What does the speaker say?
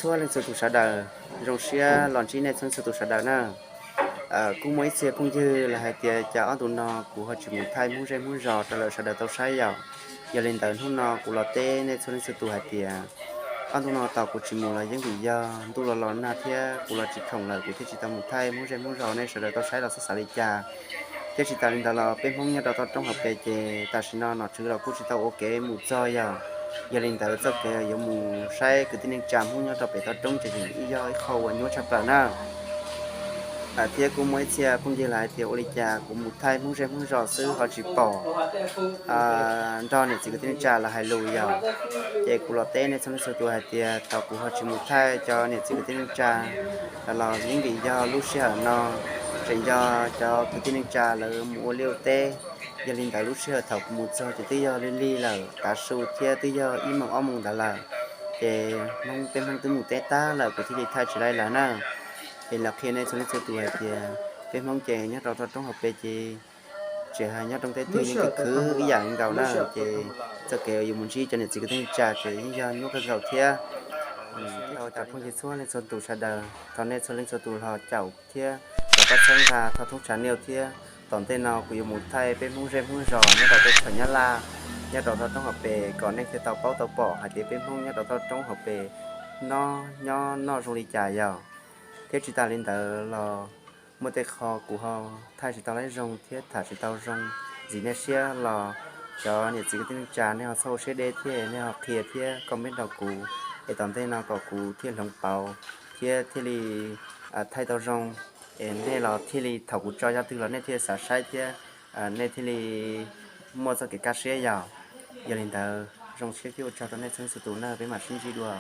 Txhua leej txhua tus sawv daws, zoo siab los ntsib nej txhua leej txhua tus sawv daws na. Kuj muaj ib txhia phooj ywg los hais tias cas ob ntu no kuv ho tsis mus thaij Hmoob zej Hmoob zos rau lawv sawv daws tau saib yom. Yog li ntawd hnub no kuv los teb nej txhua leej txhua tus hais tias ob ntu no tos kuv tsis mus los yeej vim yog ntuj los los nag thiab kuv los tsis khoom lawm kuv thiaj tsis tau mus thaij Hmoob zej Hmoob zos nej sawv daws tau saib los xav xav li cas. Thiab tsis tas li ntawd los peb Hmoob nyob rau toj roob hauv pes ces tam sim no nom tswv los kuj tsis tau ua kev mus txog yog. Yog li ntawd txoj kev yuav mus saib kwv tij neej tsa Hmoob nyob rau pem toj roob ces yeej yog ib qho uas nyuaj tshaj plaws na. Thiab kuj muaj ib txhia phooj ywg los hais tias ua li cas kuv mus thaij Hmoob zej Hmoob zos xwb ho tsis pom nrog niam txiv kwv tij neej tsa lawv hais lus yog. Ces kuv los teb nej txhua leej txhua tus hais tias thaum kuv ho tsis mus thaij cov niam txiv kwv tij neej tsa los yeej vim yog lub sij hawm no tseem yog cov kwv tij neej tsa lawv mus ua liaj ua teb. Yog li ntawd lub sij hawm thaum kuv mus txog ces twb yog lig lig lawm tav su thiab twb yog ib moos ob moos ntawd lawm. Ces Hmoob peb Hmoob twb mus teb tag lawm kuv thiaj li thaij tsis laib lawm na. Ces los qhia nej txhua leej txhua tus hais tias peb Hmoob ces nyob rau toj roob hauv pes ces tsis hais nyob rau teb twg yeej khwv khwv ib yam li nkaus na. Ces txoj kev yuav mus ntsib cov niam txiv kwv tij neej tsa ces yeej yog nyuaj kawg nkaus thiab. Thov cov phooj ywg txhua leej txhua tus sawv daws thov nej txhua leej txhua tus ho caum thiab los pab txhawb nqa Thoj Thoob channel thiab. Tom ntej no kuv yuav mus thaij peb Hmoob zej Hmoob zos nyob rau teb chaws Nyab Laj, nyob rau toj roob hauv pes kom nej thiaj tau paub tau pom hais tias peb Hmoob nyob rau toj roob hauv pes no nyob noj zoo li cas yog. Thiab tsis tas li ntawd los muaj tej qho kuv ho thaij tsis tau laib zoo thiab tham tsis tau zoo ntxiv nej siab los cov niam txiv kwv tij neej tsa nej ho txhob ua siab deb thiab nej ho qhia thiab comment rau kuv es tom ntej no kom kuv thiaj hloov pauv thiab thiaj li thaij tau zoo es nej los thiaj li thaum kuv tso zaj twg los nej thiaj xav saib thiab nej thiaj li muaj txoj kev kaj siab yog. Yog li ntawd zoo siab thiab ua tsaug rau nej txhua leej txhua tus na, peb mam sib ntsib dua.